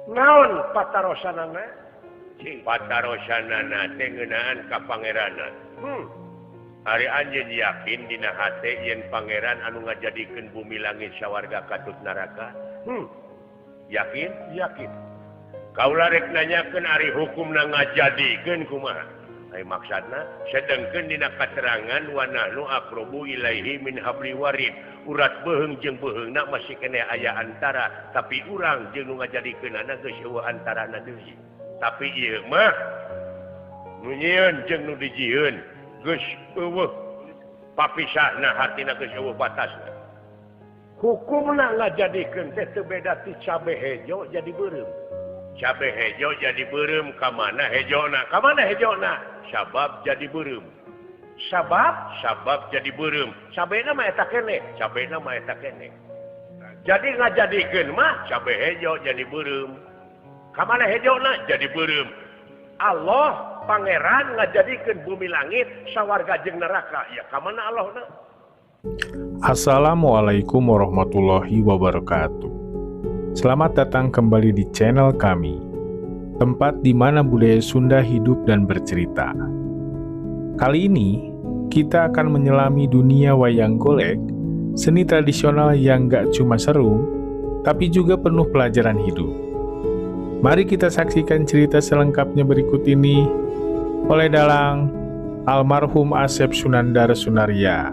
Naon patarosanana? Cing patarosanana teh ngeunaan ka pangeranan. Ari anjeun yakin dina hate yen pangeran anu ngajadikeun bumi langit sawarga katut neraka? Yakin? Yakin. Kaula rek nanyakeun ari hukumna ngajadikeun kumaha? Ari maksudna sedengkeun dina katerangan wa nahnu aqrabu ilaihi min habli warid. Urat beuheung jeung beuheungna masih keneh aya antara, tapi urang jeung nu ngajadikeunana geus eueuh antarana deui. Tapi ieu mah nu nyieun jeung nu dijieun geus eueuh papisahna, hartina geus eueuh batasna. Hukumna ngajadikeun teh teu beda ti cabe hejo jadi beureum. Cabe hejo jadi beureum ka mana hejona? Ka mana hejona? Sabab jadi beureum. Sabab? Sabab jadi beureum. Cabena mah eta keneh, cabena mah eta keneh. Jadi ngajadikeun mah cabe hejo jadi beureum. Ka mana hejona? Jadi beureum. Allah pangeran ngajadikeun bumi langit sawarga jeung neraka. Ya ka mana Allahna? Assalamualaikum warahmatullahi wabarakatuh. Selamat datang kembali di channel kami, tempat di mana budaya Sunda hidup dan bercerita. Kali ini, kita akan menyelami dunia wayang golek, seni tradisional yang gak cuma seru, tapi juga penuh pelajaran hidup. Mari kita saksikan cerita selengkapnya berikut ini oleh dalang almarhum Asep Sunandar Sunarya.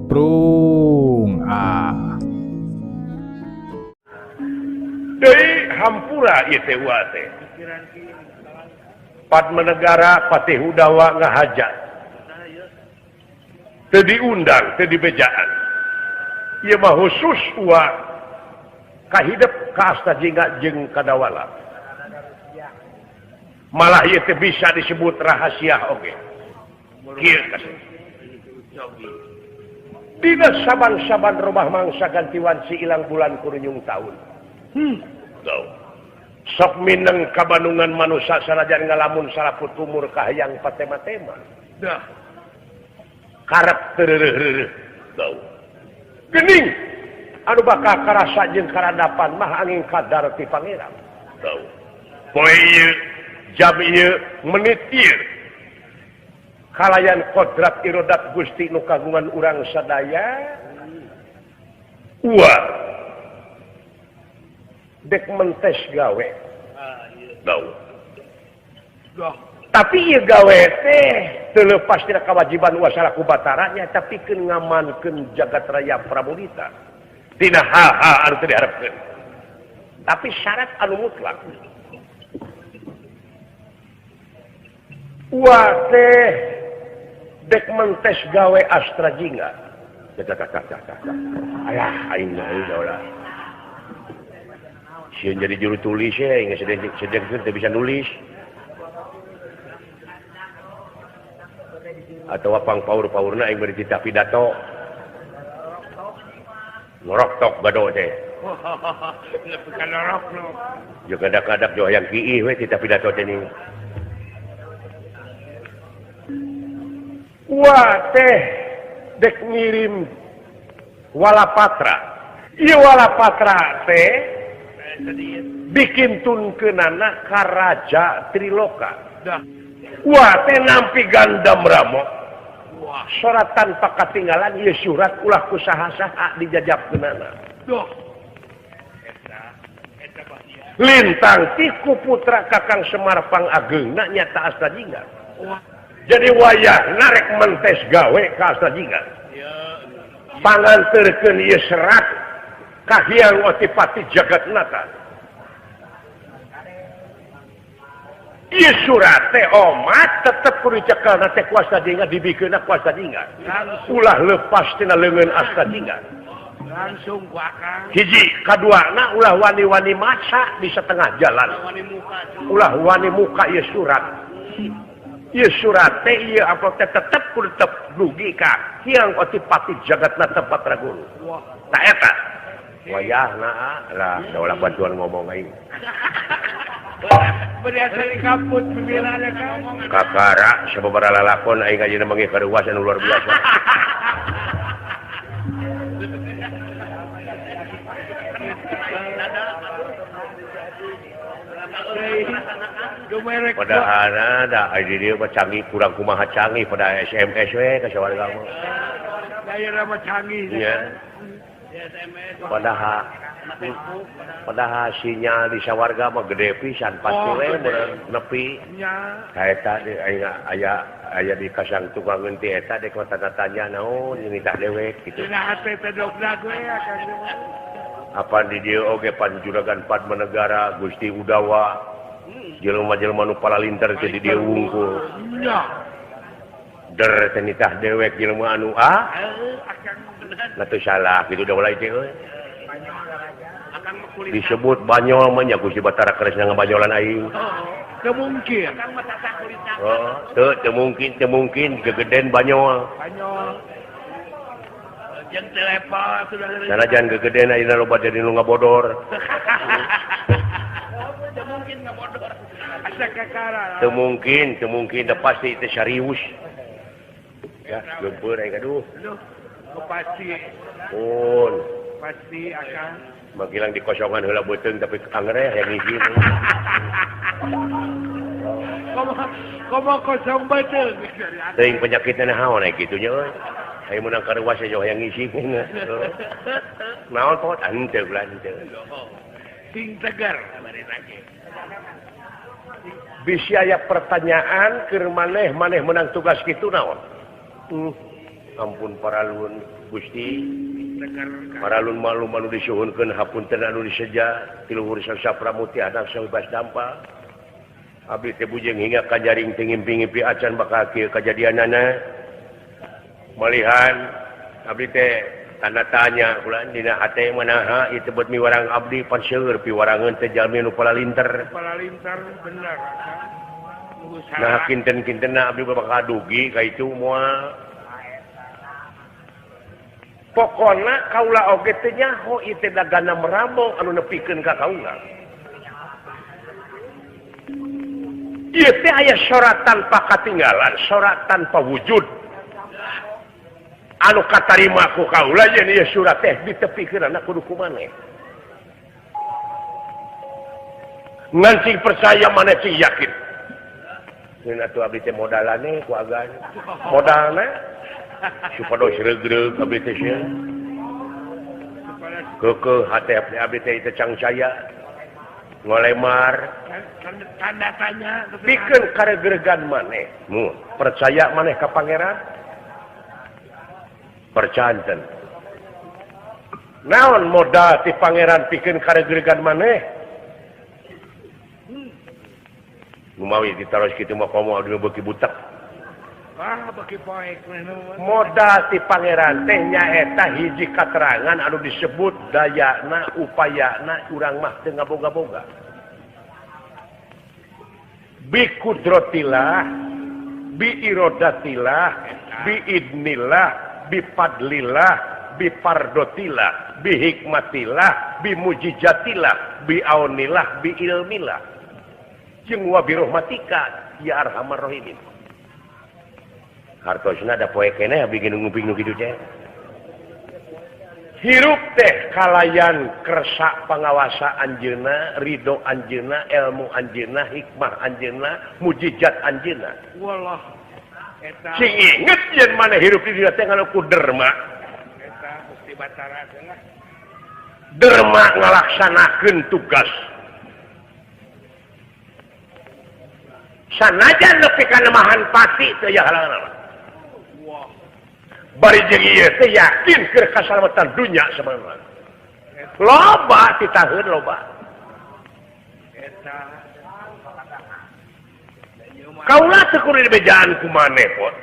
Prung ah. Deui hampura ieu teh wa teh. Padmanegara Patih Hudawa ngahaja. Teu diundang, teu dibejaan. Ieu mah khusus wa kahidep ka Astajingga jeung Kadawala. Malah ieu teh bisa disebut rahasia oge. Kieu kasih. Dina saban-saban robah mangsa ganti wanci ilang bulan kurunyung taun. Sok mineng kabandungan manusia sanajan ngalamun salaput umur kahayang patema-tema. Dah. Karep tereureureuh. Tau. Gening anu bakal karasa jeung karandapan mah angin kadar ti pangeran. Tau. Poe ieu, jam ieu, menit ieu. Kalayan kodrat irodat Gusti nu kagungan urang sadaya. Wah. Dek mentes gawe. Tau. Tapi ieu gawe teh teu leupas tina kewajiban wasalaku bataranya, tapi keun ngamankeun jagat raya Pramudita. Tina hal-hal anu teu diharepkeun. Tapi syarat anu mutlak. Wah teh dek mentes gawe Astra Jingga. Ayah aing mah ulah. Sieun jadi juru tulis ya, ingat sedang teu bisa nulis. Atau pang paur-paurna aing bari titah pidato. Ngorok tok bado teh. Jeung kadak-kadak jo hayang kiih we titah pidato teh ni. Wah teh dek ngirim Walapatra. Ieu Walapatra teh bikin tunkeunana ka Raja Triloka. Wah teh nampi Gandam Ramo. Surat tanpa katinggalan ieu surat ulah ku saha-saha dijajabkeunana. Lintang tiku putra Kakang Semar Pangageungna nyata Astajingga. Jadi wayah narek mentes gawe ka Astajingga. Panganterkeun ieu serat ka Hyang Otipati Jagatnata. Ieu surat teh omat tetep kudu dicekelna teh ku Astajingga, dibikeunna ku Astajingga. Ulah lepas tina leungeun Astajingga. Langsung ku akang. Hiji, kaduana ulah wani-wani maca di setengah jalan. Ulah wani muka ieu surat. Ieu surat teh ieu amplop teh tetep kudu tetep dugi ka Hyang Otipati Jagatnata Batra Guru. Ta eta. Wayahna lah, da ulah bantuan ngomong aing. Biasa di kampus pimpinan kan. Kakara sababaraha lalakon aing ayeuna manggih karuas anu luar biasa. Padahal ada di dieu mah canggih kurang kumaha canggih pada SMS we ka sawarga mah. Daerah mah canggih. Iya. Padahal sinyal di sawarga mah gede pisan pasti we nepi. Ka eta aya aya di kasang tukang ngeunti eta dek tanda tanya naon nitah dewek kitu. Dina hate teh dogna we akang. Apa di dieu oge pan Juragan Padmanegara Gusti Udawa jelema-jelema nu palalinter teh di dieu wungkul. Der teh nitah dewek jelema anu ah nah teu salah kitu da ulai teh euy. Disebut banyol mah nya Gusti Batara Kresna ngabanyolan aing. Teu mungkin. Oh, teu mungkin, teu mungkin gegeden banyol. Banyol. Jeung telepon sudah. Sanajan gegeden ayeuna loba jadi nu ngabodor. Teu mungkin ngabodor. Asa kakara. Teu mungkin, teu mungkin da pasti teh serius. Ya, geumpeur aing aduh. Aduh, pasti. Pun. Pasti akan magilang dikosongan heula beuteung tapi angger hayang ngisi. Komo kosong beuteung. Teuing penyakitna naon aya kitu nya euy. Ayo menang karuas aja yang ngisi. Naon pot henteu ulah henteu. Sing tegar bari lagi. Bisi aya pertanyaan keur maneh maneh menang tugas kitu naon? Ampun paralun Gusti. Paralun malum anu disuhunkeun hapunten anu diseja ti luhur salsa pramuti anak sabebas dampa. Abdi teh bujeng hingga kajaring teu ngimpi-ngimpi acan bakal kieu kajadianana. Malihan abdi teh tanda tanya ulah dina hate manaha ieu teh buat miwarang abdi pan seueur piwarangeun teh jalmi nu palalinter. Palalinter bener. Nah kinten-kintenna abdi bakal dugi ka itu moal. Pokona kaula oge teh nyaho ieu teh dagana merambong anu nepikeun ka kaula. Ieu teh aya sorat tanpa katinggalan, sorat tanpa wujud. Anu katarima ku kaula yen ieu surat teh ditepikeunana kudu ku maneh. Ngan sing percaya maneh sing yakin. Ngeun atuh abdi teh modalane ku agan. Modalna supados regreg abdi teh sia. Keukeuh hate abdi teh teu cangcaya. Ngolemar tanda tanya pikeun karegregan maneh. Mun percaya maneh ka pangeran? Percanten. Naon modal ti pangeran pikeun karegregan maneh? Lumawi ditaros kitu mah komo abdi beuki butek. Ah, beuki poek modal ti pangeran teh nyaeta hiji katerangan anu disebut dayana upayana urang mah teu ngaboga-boga. Bi kudratillah, bi iradatillah, bi idnillah, bi fadlillah, bi pardotillah, bi hikmatillah, bi mujizatillah, bi aunillah, bi ilmillah. Jeung wa bi rahmatika ya arhamar rahimin. Hartosna da poe keneh abdi ge nguping nu kitu teh. Hirup teh kalayan kersa pangawasa anjeunna, ridho anjeunna, ilmu anjeunna, hikmah anjeunna, mujizat anjeunna. Wallah. Sing inget yen maneh hirup di dieu teh ngalaku derma. Eta Gusti Batara teh lah. Derma ngalaksanakeun tugas. Sanajan nepi ka nemahan pati teu aya halangan. Wah. Bari jeung ieu teh yakin keur kasalamatan dunya samanehna. Loba titaheun loba. Eta kaula teu kudu dibejaan ku maneh pot.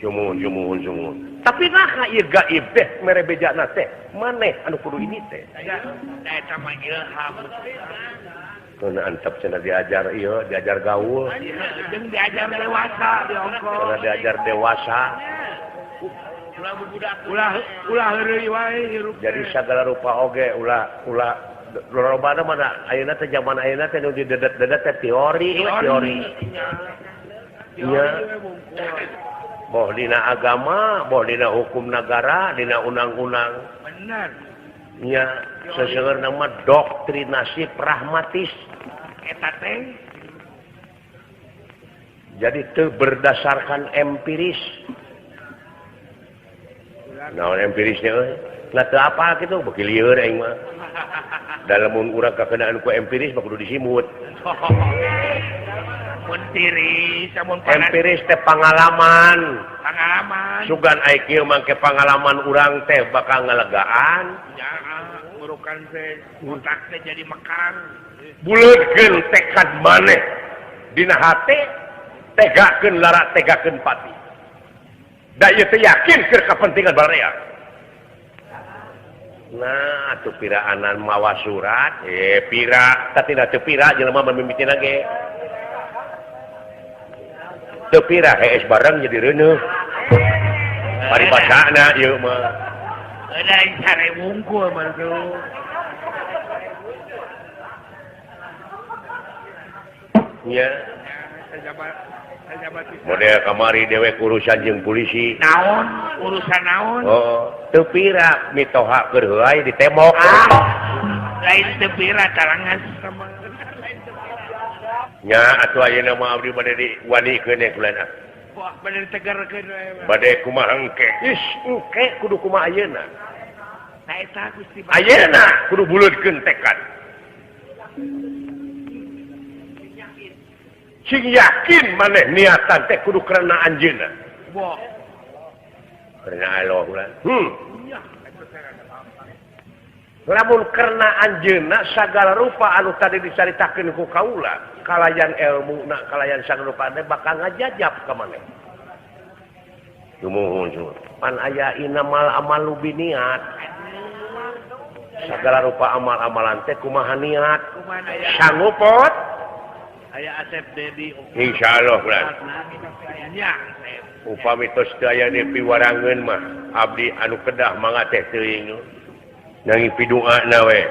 Sumuhun sumuhun sumuhun. Tapi nah ieu gaib teh mere bejana teh maneh anu kudu ini teh. Eta mah ilham. Teu antep cenah diajar ieu, diajar gaul. Jeung diajar dewasa di ongko. Cenah diajar dewasa. Ulah ulah heureuy wae hirup. Jadi sagala rupa oge ulah ulah lorobana mana ayeuna teh zaman ayeuna teh nu didedet-dedet teh teori teori. Nya. Boh dina agama, boh dina hukum negara, dina undang-undang. Bener. Nya seseueur nama doktrinasi pragmatis eta teh. Jadi teu berdasarkan empiris. Naon empirisnya euy? Nah teu apa kitu beuki lieur aing mah. Da lamun urang kakenaan ku empiris mah kudu disimut. Mun tiris amun empiris teh pangalaman. Pangalaman. Sugan ai kieu mangke pangalaman urang teh bakal ngalegaan. Ya, ngurukan teh otak teh jadi mekang. Buleutkeun tekad maneh dina hate, tegakeun lara, tegakeun pati. Da ieu teh yakin keur kapentingan baraya. Nah, atuh piraanan mawa surat, pira, tapi teu pira jelema mimitina ge. Teu pira hees bareng jadi reuneuh. Paribasana ieu mah. Euy sare wungkul mah tuh. Nya. Model kamari dewek urusan jeung polisi. Naon? Urusan naon? Oh, teu pira mitoha keur heuay ditembok. Ah, lain teu pira talangan sama. Nya atuh ayeuna mah abdi bade diwanikeun ye kulan ah. Wah, bade ditegarkeun we. Bade kumaha engke? Is engke kudu kumaha ayeuna. Nah eta Gusti. Ayeuna kudu buleutkeun tekad. Sing yakin maneh niatan teh kudu karena anjeunna. Wah. Karena Allah ulah. Lamun karena anjeunna sagala rupa anu tadi dicaritakeun ku kaula, kalayan ilmuna, kalayan sagala rupa teh bakal ngajajab ka maneh. Sumuhun sumuhun. Pan aya inamal amalu biniat. Sagala rupa amal-amalan teh kumaha niat. Sangupot aya Asep Dedi. Insyaallah ulah. Upami tos teu aya piwarangeun mah abdi anu kedah mangga teh teuing nanging piduana we.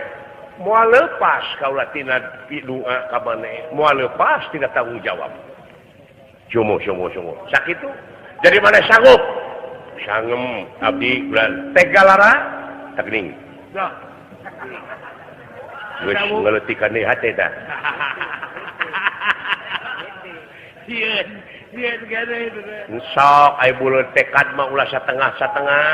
Moal lepas kaula tina pidua ka maneh, moal lepas tina tanggung jawab. Sumuh sumuh sumuh. Sakitu. Jadi maneh sanggup? Sangem abdi ulah tega lara tagning. Geus ngaleutikan deui hate tah. Sok ai buleut tekad mah ulah satengah-satengah.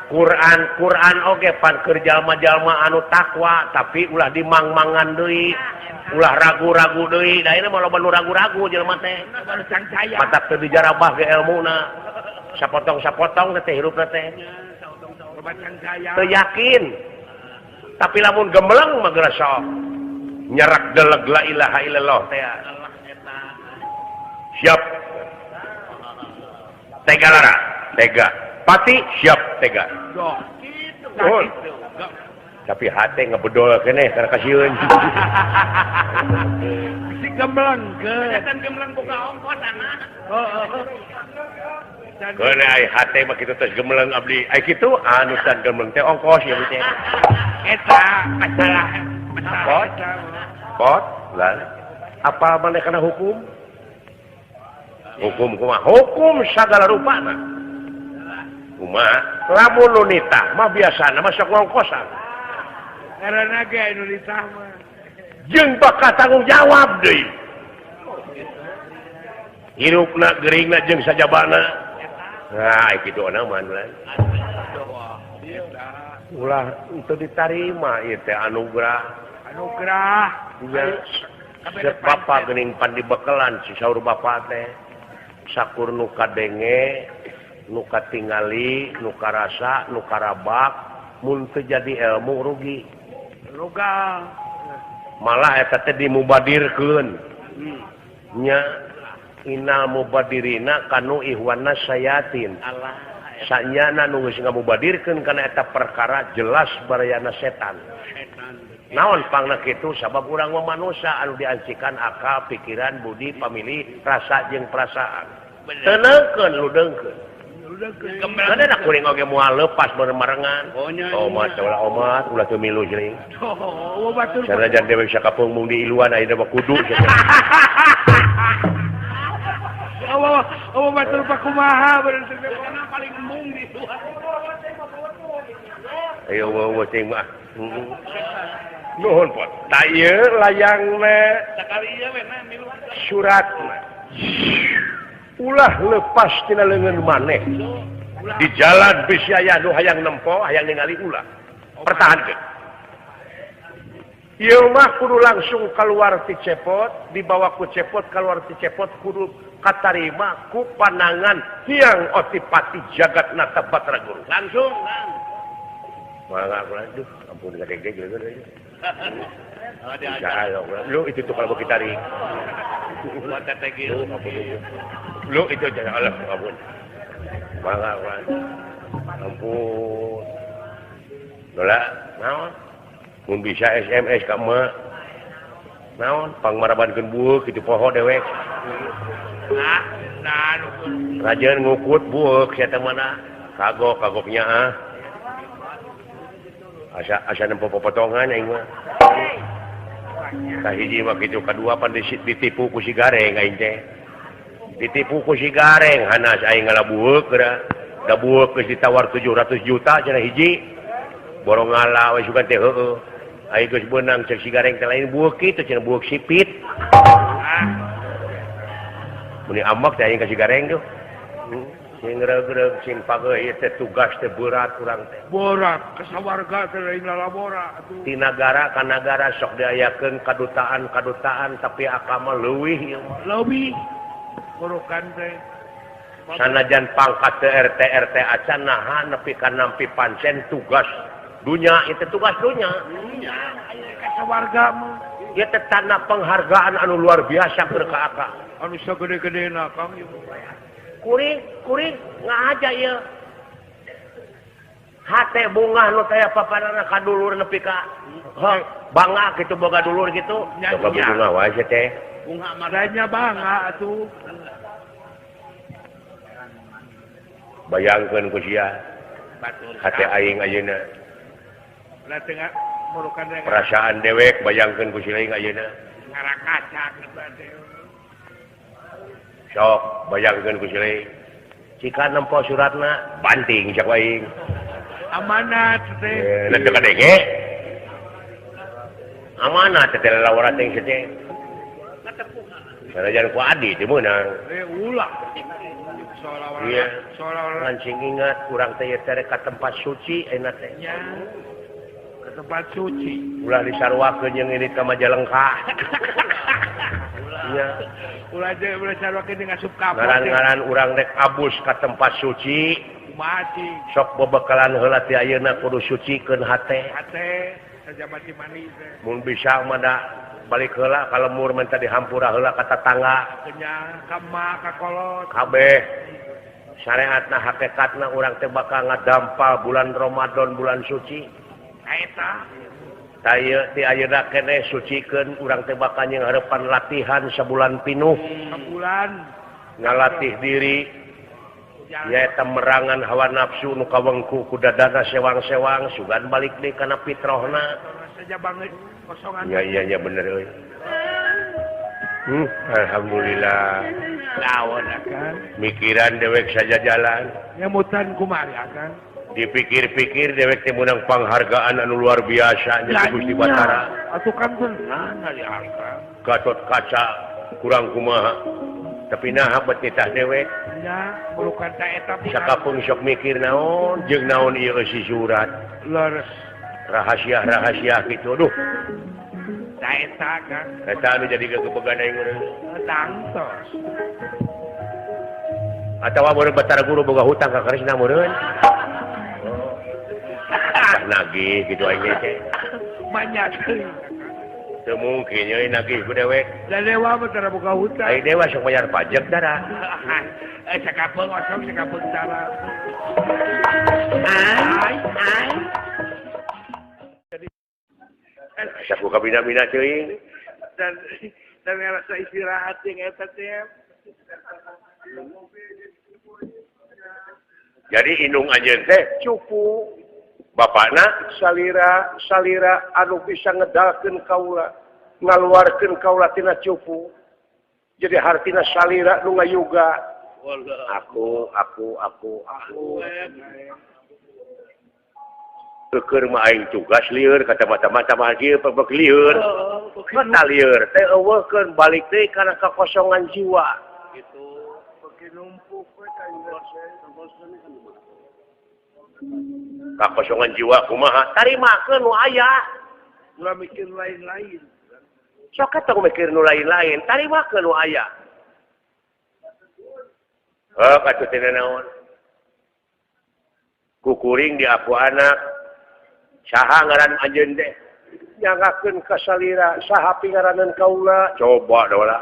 Quran Quran oge pan keur jalma-jalma anu takwa tapi ulah dimang-mangan deui, ulah ragu-ragu deui. Da ieu mah loba nu ragu-ragu jelema teh. Matak teu dijarabah ge elmuna. Sapotong-sapotong teh hirupna teh. Teu yakin. Tapi lamun gemeleng mah geura sok. Nyerak deleg la ilaha illallah teh. Siap. Tega lara, tega. Pati siap tega. Oh. Tapi hate ngebedol keneh karena kasieun. Si gembleng ke. Setan gembleng boga ongkos anak. Heeh. Keun ai hate mah kitu tos gembleng abdi. Ai kitu anu tan gembleng teh ongkos ieu teh. Eta masalah. Pot. Pot lah. Apa maneh kana hukum? Hukum kumaha? Hukum sagala rupana. Kumaha? Lamun nu nitah mah biasana mah sok ngongkosan. Karena ge nu nitah mah jeung bakal tanggung jawab deui. Hirupna geuringna jeung sajabana. Nah, kitu ana mah ulah teu ditarima ieu teh anugerah. Anugerah. Nya bapa geuning pan dibekelan si saur bapa teh. Sakur nu kadenge, nu katingali, nu karasa, nu karabak, mun teu jadi ilmu rugi. Ruga. Malah eta teh dimubadirkeun. Nya innal mubadirina kanu ihwana sayatin. Allah. Sanyana nu geus ngamubadirkeun kana eta perkara jelas barayana setan. Naon pangna kitu sabab urang mah manusia anu diancikan akal, pikiran, budi, pamilih, rasa jeung perasaan. Tenangkeun ludeungkeun. Kada da kuring oge moal lepas bareng-barengan. Omat ulah omat ulah teu milu jeung. Oh, batur. Sanajan dewe bisa kapeung mung di iluan ayeuna mah kudu. Allah Allah batur pakumaha bener paling embung di ayo eueuh teuing mah. Nuhun pot. Ta ieu layangna sakali ieu we na miluan suratna. Ulah lepas tina leungeun maneh. Di jalan bisi aya nu hayang nempo, hayang ningali ulah. Pertahankeun. Ieu mah kudu langsung keluar ti cepot, dibawa ku cepot keluar ti cepot kudu katarima ku panangan Hyang Otipati Jagat Nata Batara Guru. Langsung. Mangga kula duh, ampun gadeg-deg leungeun euy. Lu itu tuh kalau kita tarik. Lu itu jangan Allah ampun. Mangga kula. Ampun. Dola naon? Mun bisa SMS ka emak. Naon pangmarabankeun bueuk kitu poho dewek. Nah, nah rajeun ngukut bueuk sia teh mana? Kagok kagoknya ah. Asa asa nempo popotongan aing mah. Kahiji mah kitu kadua pan ditipu ku si Gareng aing teh. Ditipu ku si Gareng hanas aing ngalabueuk geura. Da bueuk geus ditawar 700 juta cenah hiji. Borong ngala we sugan teh heueuh. Aing geus beunang cek si Gareng teh lain bueuk kitu cenah bueuk sipit. Meni amak teh aing ka si Gareng tuh. Sing reug-reug sing pageuh ieu teh tugas teh berat urang teh. Berat ka sawarga teh lain lalabora atuh. Ti nagara ka nagara sok diayakeun kadutaan-kadutaan tapi akama leuwih ieu mah. Leuwih. Burukan teh. Sanajan pangkat teh RT RT acan naha nepi ka nampi pancen tugas dunya itu tugas dunya. Dunya aya ka sawarga mah. Ieu teh tanda penghargaan anu luar biasa keur ka aka. Anu sagede-gedena Kang ieu. Kuring kuring ngahaja ieu. Hate bungah nu teh papanana ka dulur nepi ka bangga kitu boga dulur kitu. Coba bunga wae sia teh. Bunga maranya bangga atuh. Bayangkeun ku sia. Hate aing ayeuna. Perasaan dewek bayangkeun ku sia aing ayeuna. Ngarakaca kitu teh. Sok bayangkeun ku sia. Jika nempo suratna banting cak aing. Amanat teh. Teu kadenge. Amanat teh lalawara teh teh. Sanajan ku adi teh meunang. Ulah. Iya. Lancing ingat urang teh teh ka tempat suci ayeuna teh. Nya. Ka tempat suci. Ulah disaruakeun jeung ini ka Majalengka. Nya. Ulah jeung ulah saruakeun jeung asup kapal. Ngaran-ngaran urang rek abus ka tempat suci. Mati. Sok bebekalan heula ti ayeuna kudu sucikeun hate. Hate sajabati mani teh. Mun bisa mah da balik heula ka lemur menta dihampura heula ka tatangga. Nya ka emak ka kolot. Kabeh syariatna hakikatna urang teh bakal ngadampal bulan Ramadan bulan suci. Eta tah ieu ti ayeuna keneh sucikeun urang teh bakal nyanghareupan latihan sabulan pinuh. Sabulan ngalatih diri nyaeta merangan hawa nafsu nu kawengku ku dadana sewang-sewang sugan balik deui kana fitrahna. Saja banget kosongan. Ya iya iya bener euy. Alhamdulillah. Lawan akan mikiran dewek saja jalan. Nyemutan kumari akan. Dipikir-pikir dewek teh meunang panghargaan anu luar biasa nya Gusti Batara. Atuh kan beunang ari akang. Gatot kaca kurang kumaha. Tapi naha bet nitah dewek. Nya, melukan ta eta. Sakapeung sok mikir naon jeung naon ieu eusi surat. Leres. Rahasia-rahasia kitu aduh. Ta eta kan. Eta anu jadi gegebegan aing urang. Tangtos. Atawa meureun Batara Guru boga hutang ka Krisna meureun. Oh. Nagih kitu aing teh. Banyak teuing. Teu mungkin euy nagih ku dewek. Da dewa mah tara boga hutang. Ai dewa sok bayar pajak dara. Sakapeung osok sakapeung tara. Ai ai. Saku kabina-bina teuing. Dan ngarasa istirahat jeung eta teh. Jadi indung anjeun teh cupu. Bapakna salira salira anu bisa ngedalkeun kaula, ngaluarkeun kaula tina cupu. Jadi hartina salira nu ngayuga. Aku aku aku aku. Keur mah aing tugas lieur kata mata-mata mah kieu pebek lieur. Mata lieur teh eueuhkeun balik deui kana kakosongan jiwa. Gitu. Beki numpuk we kakosongan jiwa kumaha? Tarimakeun nu aya. Ulah mikir lain-lain. Sok tong mikir nu lain-lain, tarimakeun nu aya. Heuh atuh teh naon? Kukuring di aku anak saha ngaran anjeun teh nyangakeun ka salira saha pingaranan kaula coba dola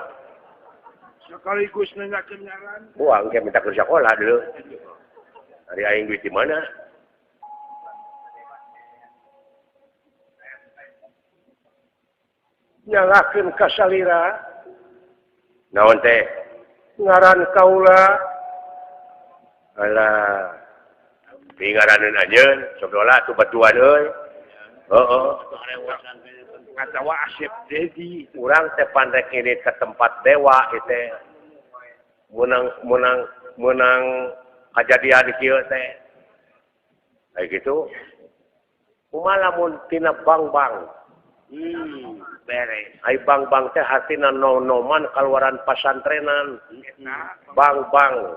sekaligus nanyakeun ngaran buang ke minta ke sekolah dulu hari aing duit di mana nyangakeun ka salira naon teh ngaran kaula alah pingaranan anjeun sok dola atuh batuan euy heeh atawa Asep Dedi urang teh pandek ini ke tempat dewa ieu menang menang menang kajadian kieu teh kayak gitu kumaha lamun tina bang-bang beres ai bang-bang teh hartina nonoman kaluaran pasantrenan bang-bang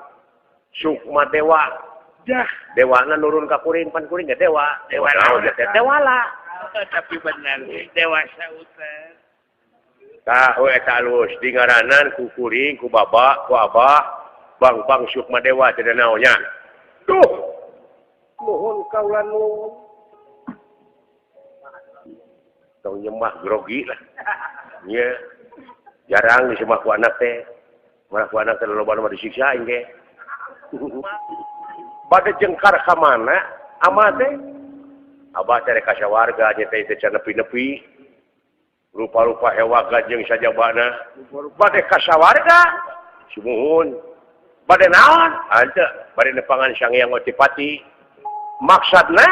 Sukma Dewa dah dewana nurun ka kuring pan kuring ge dewa dewa naon teh dewala tapi benar dewasa utan tah we eta alus di ngaranan ku kuring ku baba ku abah bang-bang Sukma Dewa teh naonnya duh nuhun kaula nuhun tong nyemah grogi lah nya jarang disemah ku anak teh malah ku anak teh loba mah disiksa aing ge bade jengkar ka mana ama teh abah teh rek ka sawarga nya teh teh nepi-nepi rupa-rupa hewaga jeung sajabana bade ka sawarga sumuhun bade naon henteu bade nepangan Sang Hyang Otipati maksudna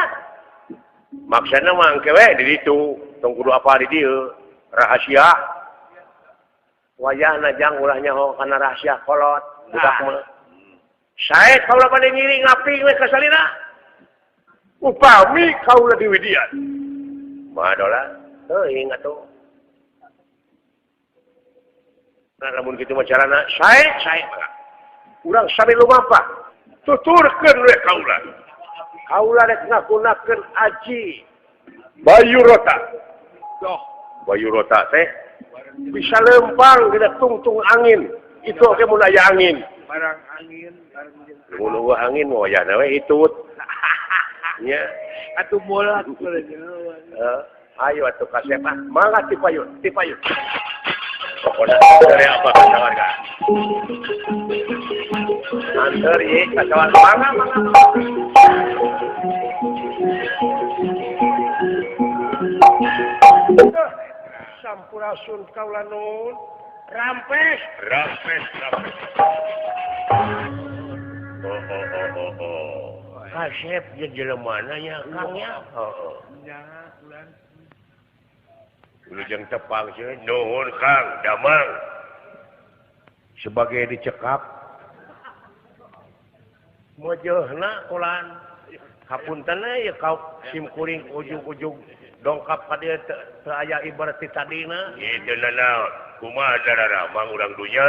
maksudna mah engke we di ditu tong kudu apa di dieu rahasia wayahna jang ulah nyaho kana rahasia kolot budak mah sae kaula bade ngiring ngaping we ka salira upami kaula diwidian mah dola teuing atuh nah lamun kitu mah carana sae sae mah urang sami lumampah tuturkeun we kaula kaula rek ngagunakeun aji Bayu Rota doh Bayu Rota teh bisa lempang dina tungtung angin itu oge mun aya angin barang angin barang mun eueuh angin mah wayahna we hitut nya atuh mola ayo atuh kasep ah mangga tipayun tipayun pokona dari apa ka sawarga anteur ieu ka sawarga mangga mangga sampurasun kaula nuhun rampes rampes rampes oh oh oh oh oh kasep jeung jelema nya Kang nya heeh nya ulang wilujeng tepang sieun nuhun Kang damang sebagai dicekap mojehna kulan hapunten ye kau sim kuring ujug-ujug dongkap ka dieu teu aya ibarat ti tadina ieu nanaon kumaha darara mang urang dunya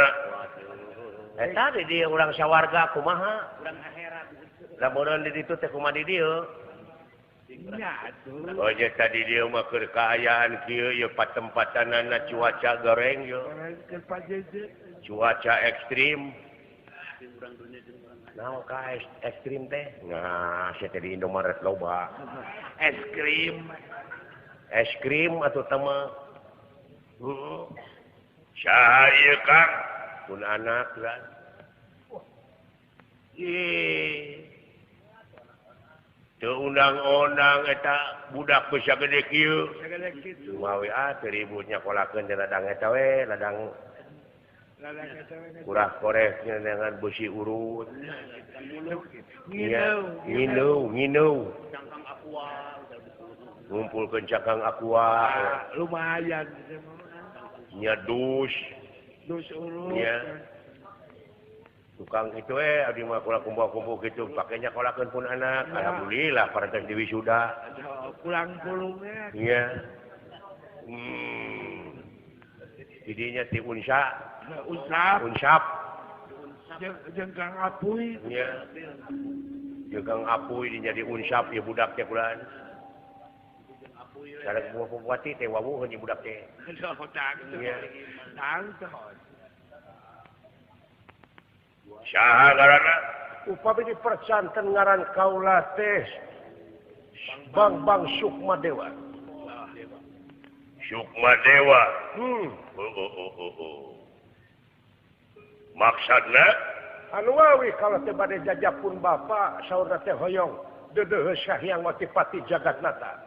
eta di dieu urang sawarga kumaha urang akhirat lamun di ditu teh kumaha di dieu nya atuh oh nya tadi dieu mah keur kaayaan kieu ieu patempatanana cuaca goreng ieu cuaca ekstrim naon ka ekstrim teh nah sia teh di Indomaret loba es krim es krim atuh teh mah heeh saha ieu Kang pun anak lah ih teu undang-undang eta budak geus sagede kieu kumaha we ah teu ribut nyakolakeun teh ladang eta we ladang kurah koreh dengan besi urut ngineu ngineu ngumpulkeun cangkang aqua lumayan nya dus Dus urut. Iya. Tukang itu abdi mah kula kumpul-kumpul gitu pakainya kolakeun pun anak. Ya. Alhamdulillah parantos diwisuda. Pulang pulungnya. Iya. Didinya ti Unsa. Unsap. Unsap. Jeung Kang Apuy. Iya. Jeung Kang Apuy dinya di Unsap ieu budak teh kulaan. Sareng bupati teh wawuh ieu budak teh. Iya. Saha ngaranna? Upami dipercanten ngaran kaula teh Bang Sukma Dewa. Sukma Dewa. Oh. Maksudna anu wawi kalau teh bade jajapun bapa saurna teh hoyong deudeuh Hyang Watipati Jagatnata.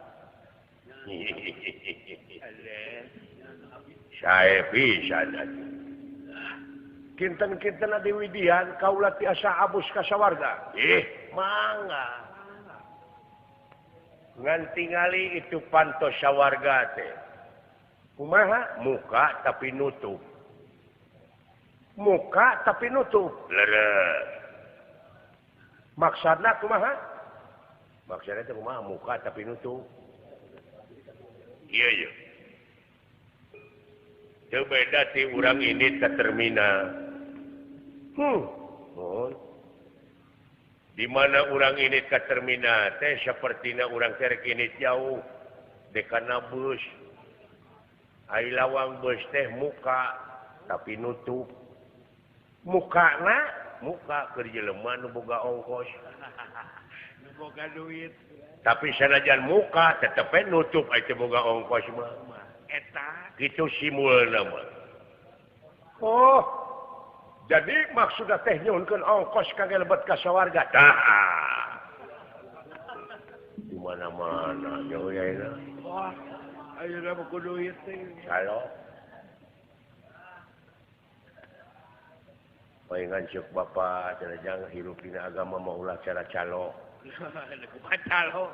Sae pisan atuh. Kinten-kinten adi widian kaula tiasa abus ka sawarga. Mangga. Ngan tingali itu pantos sawarga teh. Kumaha? Muka tapi nutup. Muka tapi nutup. Leres. Maksudna kumaha? Maksudna teh kumaha muka tapi nutup. Iya iya. Teu beda ti urang ini ke terminal. Di mana urang ini ke terminal teh sapertina urang teh rek ini jauh dekana bus. Ai lawang bus teh muka tapi nutup. Mukana muka keur jelema nu boga ongkos. Nu boga duit. Tapi sanajan muka tetep nutup ai teu boga ongkos mah. Eta kitu simulna mah. Oh. Jadi maksudna teh nyuhunkeun ongkos kangge lebet ka sawarga. Tah. Di mana-mana jauh ya ayeuna. Wah, ayeuna mah kudu duit teh. Calo. Palingan ceuk bapa cenah jang hirup dina agama mah ulah cara calo. Kumaha calo?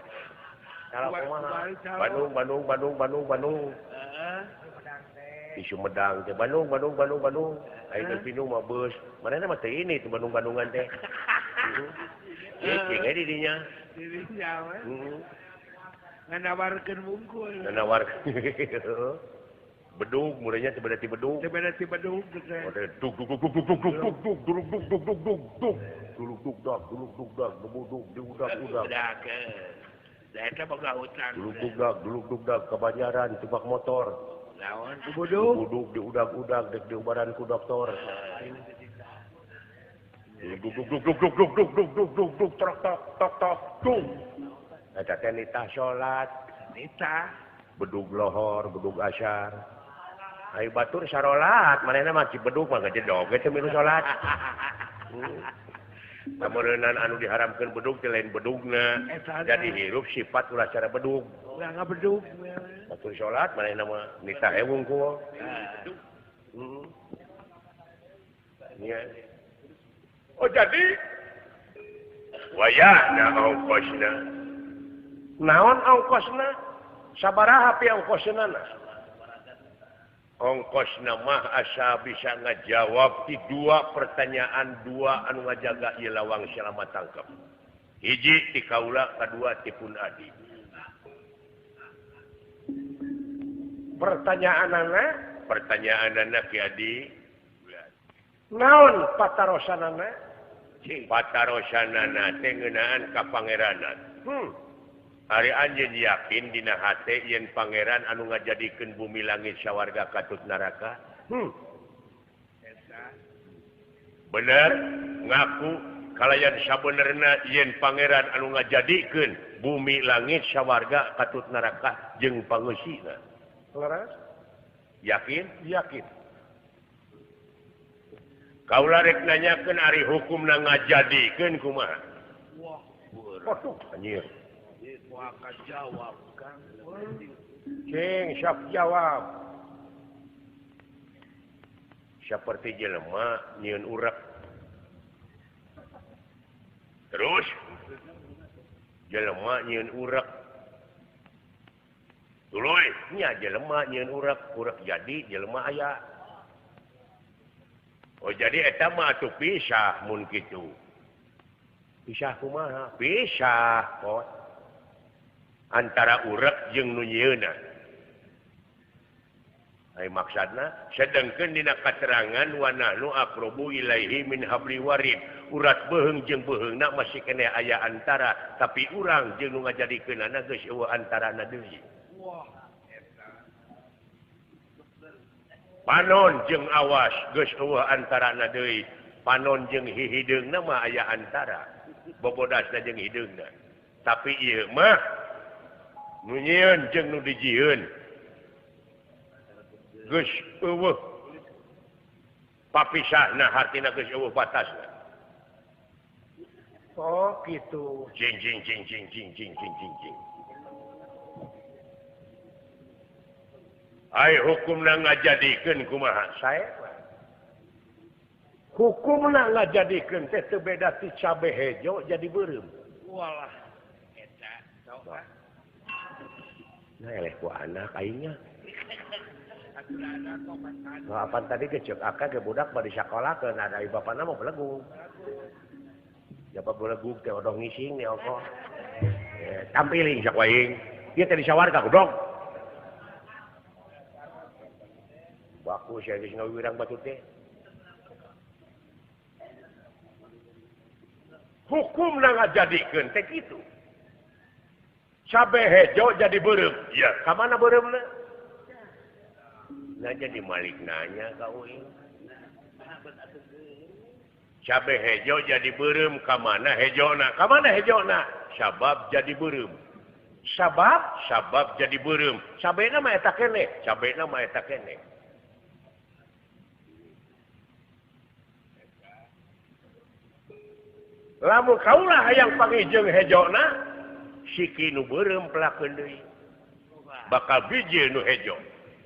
Calo kumaha? Bandung Bandung Bandung Bandung Bandung. Heeh. Di Sumedang teh Bandung Bandung Bandung Bandung. Ayo ke Pinung mah bus. Manehna mah teh ini teh Bandung-Bandungan teh. Heeh. Cing di dinya. Di dinya we. Heeh. Nganawarkeun wungkul. Nganawarkeun. Bedug murahnya teh beda ti bedug. Teh beda ti bedug teh. Dug dug dug dug dug dug dug dug dug dug dug dug dug dug. Duluk dug dag duluk dug dag dubudug diudak udak. Da eta boga hutang. Duluk dug dag duluk dug dag ka Banjaran tebak motor. Naon dubudug? Dubudug diudak-udak dek diubaran ku doktor. Dug dug dug dug dug dug dug dug dug dug dug tok tok tok tok dug. Eta teh nitah salat, nitah bedug lohor, bedug asyar. Ayo batur sarolat, manehna mah cibedug mah ngajedog ge teu milu salat. Kameureunnan anu diharamkeun bedug teh lain bedugna. Jadi hirup sifat ulah cara bedug. Ulah ngabedug. Batur salat manehna mah nitah wungkul. Heeh. Oh jadi wayahna ongkosna. Naon ongkosna? Sabaraha pi ongkosna? Ongkosna mah asa bisa ngajawab di dua pertanyaan dua anu ngajaga ieu lawang selama tangkep. Hiji ti kaula, kadua ti pun adi. Pertanyaanana? Pertanyaanana ki adi. Naon patarosanana? Patarosanana teh ngeunaan ka pangeranan. Ari anjeun yakin dina hate yen pangeran anu ngajadikeun bumi langit sawarga katut neraka? Bener ngaku kalayan sabenerna yen pangeran anu ngajadikeun bumi langit sawarga katut neraka jeung pangeusina. Leres? Yakin? Yakin. Kaula rek nanyakeun ari hukumna ngajadikeun kumaha? Wah, waduh anjir. Wah, jawab Kang. Cing, siap jawab. Seperti jelema nyieun urek. Terus jelema nyieun urek. Tuluy nya jelema nyieun urek, urek jadi jelema aya. Oh jadi eta mah atuh pisah mun kitu. Pisah kumaha? Pisah kok. Antara urek jeung nu nyieunna. Ai maksudna sedengkeun dina katerangan wa nahnu aqrabu ilaihi min habli warid. Urat beuheung jeung beuheungna masih keneh aya antara, tapi urang jeung nu ngajadikeunana geus eueuh antarana deui. Wah eta. Panon jeung awas geus eueuh antarana deui. Panon jeung hihideungna mah aya antara. Bobodasna jeung hideungna. Tapi ieu mah nu nyieun jeung nu dijieun geus eueuh papisahna, hartina geus eueuh batasna. Oh gitu. Jing jing jing jing jing jing jing jing jing. Ai hukumna ngajadikeun kumaha? Sae. Hukumna ngajadikeun teh teu beda ti cabe hejo jadi beureum. Walah eta sok. Nah eleh ku anak aingnya. Nah, apaan tadi kecek akak ke budak bari sakola ke ada ibu bapana mau belegung. Jaba belegung teh odong ngising nih ongkoh. Tampiling sok waing. Ieu teh disawarga godong. Baku sia geus ngawirang batu teh. Hukumna ngajadikeun teh kitu. Cabe hejo jadi beureum. Ya, ka mana beureumna? Nah jadi malik nanya ka uing. Cabe hejo jadi beureum ka mana hejona? Ka mana hejona? Sabab jadi beureum. Sabab? Sabab jadi beureum. Cabena mah eta keneh. Cabena mah eta keneh. Lamun kaulah hayang panggih jeung hejona, siki nu beureum pelakeun deui. Bakal biji nu hejo.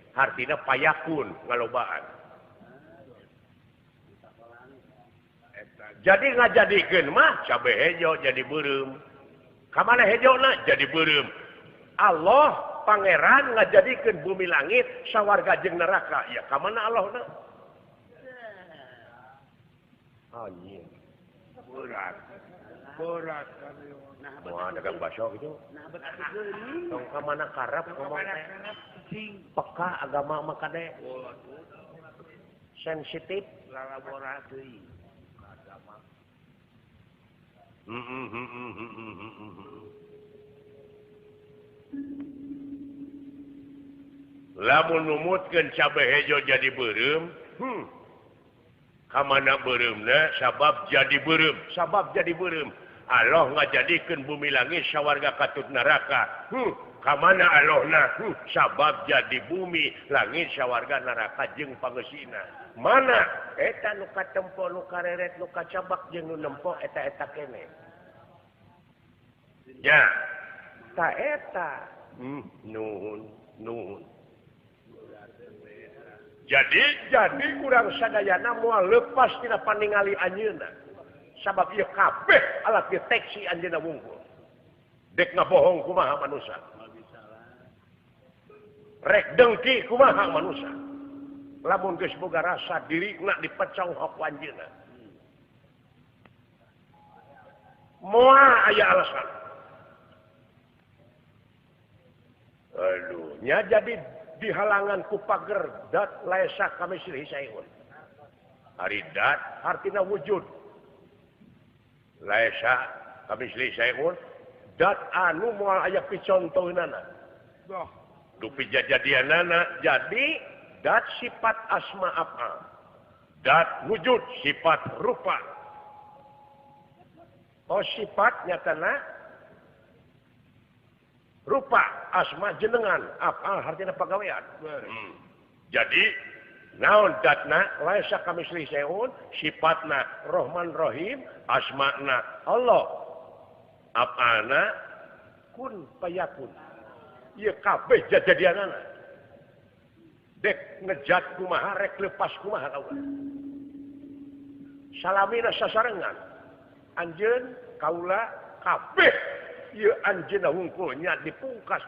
Hartina payakun ngalobaan. Jadi ngajadikeun mah cabe hejo jadi beureum. Ka mana hejona? Jadi beureum. Allah pangeran ngajadikeun bumi langit sawarga jeung neraka. Ya ka mana Allahna? Anjing. Berat. Berat. Wah, dagang bakso gitu. Tong ka mana karep ngomong teh. Peka agama mah kade. Sensitif lalabora deui agama. Lamun numutkeun cabe hejo jadi beureum, ka mana beureumna sabab jadi beureum, sabab jadi beureum. Allah ngajadikeun bumi langit sawarga katut neraka. Ka mana Allahna? Sabab jadi bumi langit sawarga neraka jeung pangeusina. Mana eta nu katempo nu kareret nu kacabak jeung nu nempo eta-eta keneh. Ya, ta eta. Nuhun, nuhun. Jadi kurang sadayana moal lepas tina paningali anjeunna. Sabab ieu kabeh alat deteksi anjeunna wungkul. Dek ngabohong kumaha manusia. Rek dengki kumaha manusia. Lamun geus boga rasa dirina dipecong ku anjeunna. Moal aya alasan. Aduh, nya jadi dihalangan ku pager dat laesa kamislihi syai'un. Ari dat artina wujud. Laesa kamislihi syai'un dat anu moal aya picontoeunana. Dupi jajadianana jadi dat sifat asma af'al. Dat wujud sifat rupa. Oh sifat nyatana rupa asma jenengan af'al artina pagawean. Jadi naon datna laisa kamislihi syai'un sifatna Rahman Rahim asmana Allah af'alna kun payakun. Ieu kabeh jajadianana. Dek ngejat kumaha rek lepas kumaha kaula. Salamina sasarengan. Anjeun kaula kabeh ieu anjeunna wungkul nya dipungkas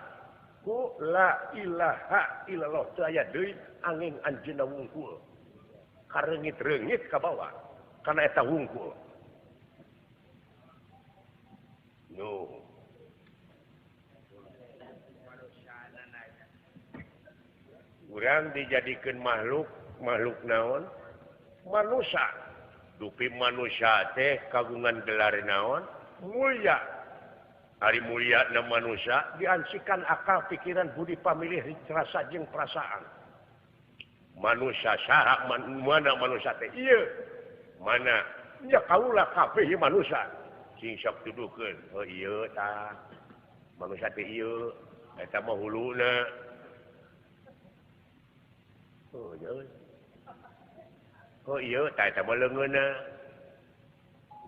ku la ilaha illallah teu aya deui angin anjeunna wungkul. Kareungit-reungit ka bawah kana eta wungkul. No. Urang dijadikeun makhluk, makhluk naon? Manusia. Dupi manusia teh kagungan gelar naon? Mulia. Ari mulia na manusia diansikan akal pikiran budi pamilih rasa jeung perasaan. Manusia saha mana manusia teh? Ieu. Mana? Nya kaula kabeh manusia. Sing sok tuduhkeun. Oh ieu tah. Manusia teh ieu, eta mah huluna. Oh ieu. Oh ieu tah eta mah leungeunna.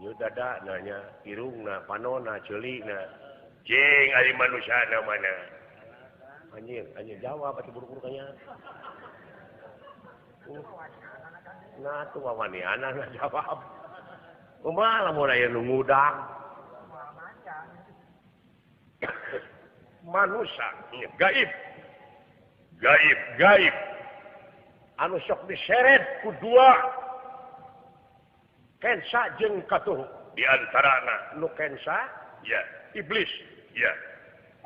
Ieu dada nanya, irungna, panonna, ceulina. Cing ari manusia na mana? Anjir, anjir jawab atuh buru-buru kanya. Nah tuh wawaniana jawab. Kumaha lamun aya nu ngudang? Manusia gaib. Gaib, gaib. Anu sok diseret ku dua kensa jeung katuhu. Di antarana nu kensa ya iblis ya.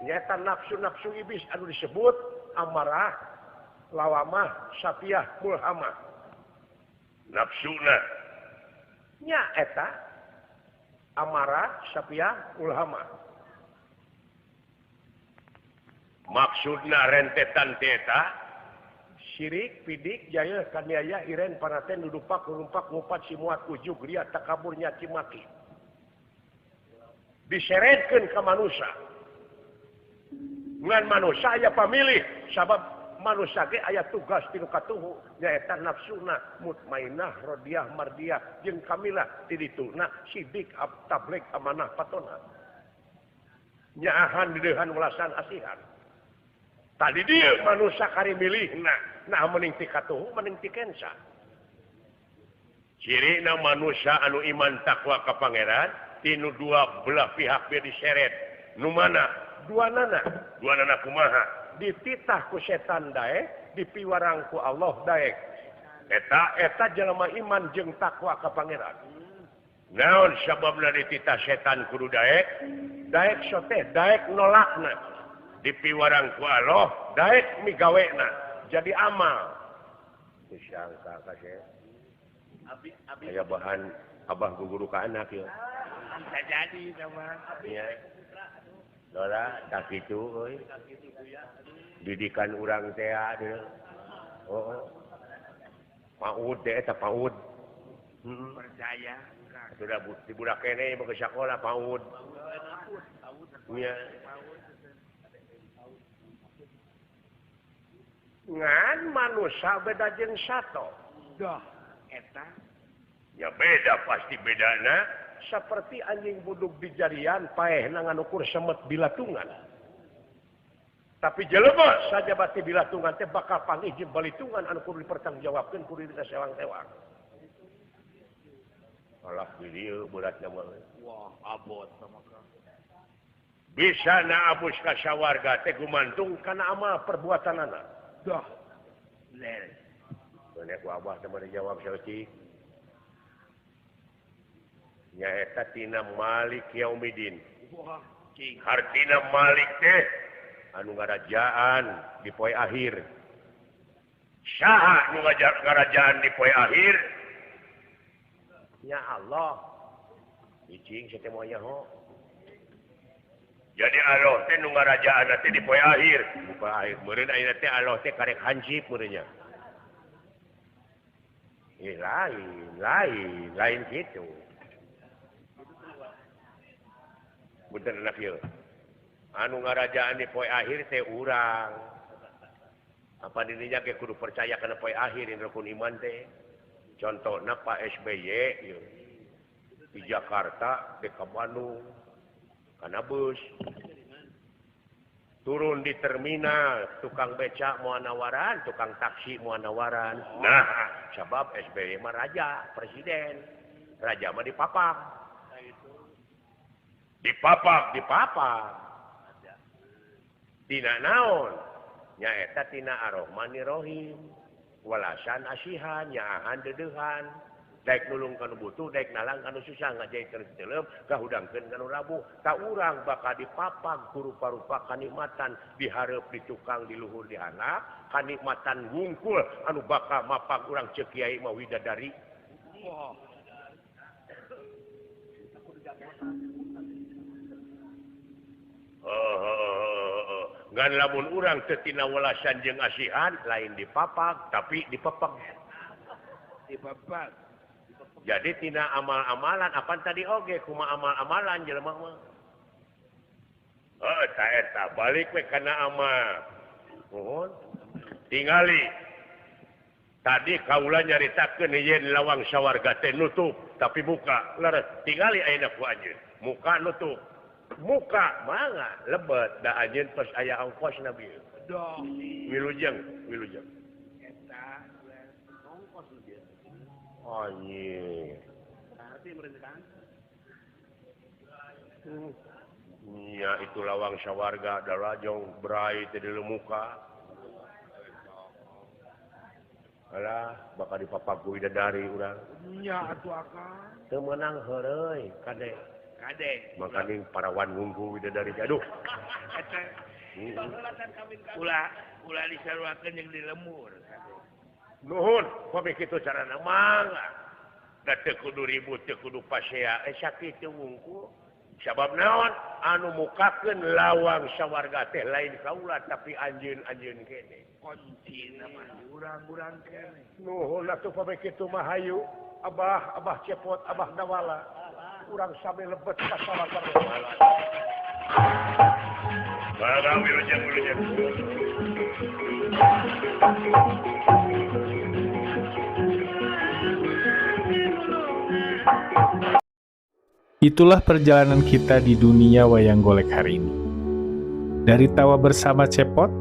Nyata nafsu-nafsu iblis anu disebut amarah, lawamah, sapiah, mulhamah. Nafsuna nya eta amarah, sapiah, mulhamah. Maksudna rentetan teta syirik, pidik, jaya, kaniaya, iren, panaten, dudupak, rumpak, ngupat, simuat, ujug, ria, takabur, nyaci, maki. Diseretkeun ka manusia. Ngan manusia aya pamilih, sabab manusia ge aya tugas tinu katuhu nyaeta nafsuna mutmainah, rodiah, mardiah, jeung kamilah ti dituna sidik, tabligh, amanah, patona. Nyaahan, dideuhan, welasan, asihan. Tadi dia manusia kari milihna, nah mending ti katuhu mending ti kensa. Cirina manusia anu iman takwa ka pangeran tinu dua belah pihak bieu diseret. Nu mana? Dua nana. Dua nana kumaha? Dititah ku setan daek, dipiwarang ku Allah daek. Eta eta jelema iman jeung takwa ka pangeran. Naon sababna dititah setan kudu daek? Daek sote, daek nolakna. Dipiwarang ku Allah daek migawena jadi amal. Disangka ka saya. Aya bahan abah guru ka anak ieu. Bisa jadi sama. Iya. Dora tak kitu euy. Didikan urang teh deui. Oh. PAUD teh eta PAUD. Heeh. Percaya. Sudah di budak keneh ke sekolah PAUD. Nya. Ngan manusia beda jeung sato. Dah eta ya beda pasti bedana seperti anjing buduk di jarian paehna nganukur semet bilatungan. Tapi jelema saja bati bilatungan teh bakal panggih jeung balitungan anu kudu dipertanggungjawabkeun kudu disewang-sewang. Alah di dieu beratna mah. Wah, abot sama ka. Bisa na abus ka sawarga teh gumantung kana amal perbuatanana. Dah. Ler. Banyak ku abah teh bari jawab saeutik. Nyaeta tina Malik Yaumidin. Wah, cing. Hartina Malik teh anu ngarajaan di poe akhir. Saha nu ngarajaan di poe akhir? Nya Allah. Icing teh moal nyaho. Jadi Allah teh nu ngarajaan teh di poe akhir. Poe akhir meureun ayeuna teh Allah teh karek hansip meureunnya. Lain, lain, lain kitu. Bener anak ieu. Anu ngarajaan di poe akhir teh urang. Apa dirinya ge kudu percaya kana poe akhir dina rukun iman teh. Contohna Pak SBY ieu. Di Jakarta, di Bandung. Kana bus. Turun di terminal, tukang becak moal nawaran, tukang taksi moal nawaran. Nah, sabab SBY mah raja, presiden. Raja mah dipapak. Dipapak, dipapak. Tina naon? Nyaeta tina Ar-Rahmanir-Rahim. Walasan asihan nyaahan deudeuhan daek nulung kanu butuh daek nalang kanu susah ngajaikeun teuleum kahudangkeun kanu rabuh ka urang bakal dipapag ku rupa-rupa kanikmatan dihareup di tukang di luhur di handap kanikmatan wungkul anu bakal mapag urang ceuk kiai mah widadari. Ngan lamun urang teu tina welasan jeung asihan lain dipapag tapi dipepeg. Dipepeg. Jadi tina amal-amalan apan tadi oge kumaha amal-amalan jelema mah. Heuh ta eta balik we kana amal. Nuhun. Tingali. Tadi kaula nyaritakeun yen lawang sawarga teh nutup tapi buka. Leres tingali ayeuna ku anjeun. Muka nutup. Muka mangga lebet da anjeun pas aya ongkos nabi. Wilujeng, wilujeng. Eta ongkos dia. Anjir. Berarti merentan. Nya itu lawang sawarga darajong berai teh di muka. Alah, bakal dipapag ku widadari urang. Nya atuh akang. Teu meunang heureuy kade. Kade. Makaning parawan wungku widadari. Aduh. Eta ulah ulah disaruakeun jeung di lemur. Nuhun, pami kitu carana mangga. Da teu kudu ribut, teu kudu pasea, sakitu wungkul. Sabab naon anu mukakeun lawang sawarga teh lain kaula tapi anjeun-anjeun kene. Kuncina mah urang-urang kene. Nuhun atuh pami kitu mah hayu. Abah, abah cepot, abah nawala. Urang sami lebet ka sawarga. Barang wilujeng wilujeng. Itulah perjalanan kita di dunia wayang golek hari ini. Dari tawa bersama cepot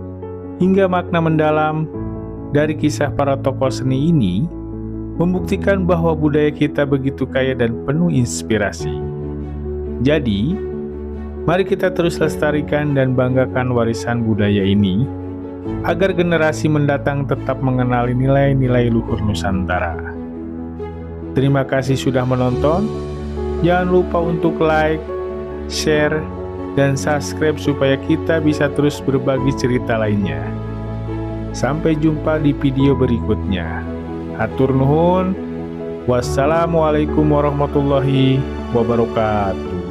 hingga makna mendalam dari kisah para tokoh seni ini membuktikan bahwa budaya kita begitu kaya dan penuh inspirasi. Jadi, mari kita terus lestarikan dan banggakan warisan budaya ini agar generasi mendatang tetap mengenali nilai-nilai luhur Nusantara. Terima kasih sudah menonton. Jangan lupa untuk like, share, dan subscribe supaya kita bisa terus berbagi cerita lainnya. Sampai jumpa di video berikutnya. Hatur nuhun. Wassalamualaikum warahmatullahi wabarakatuh.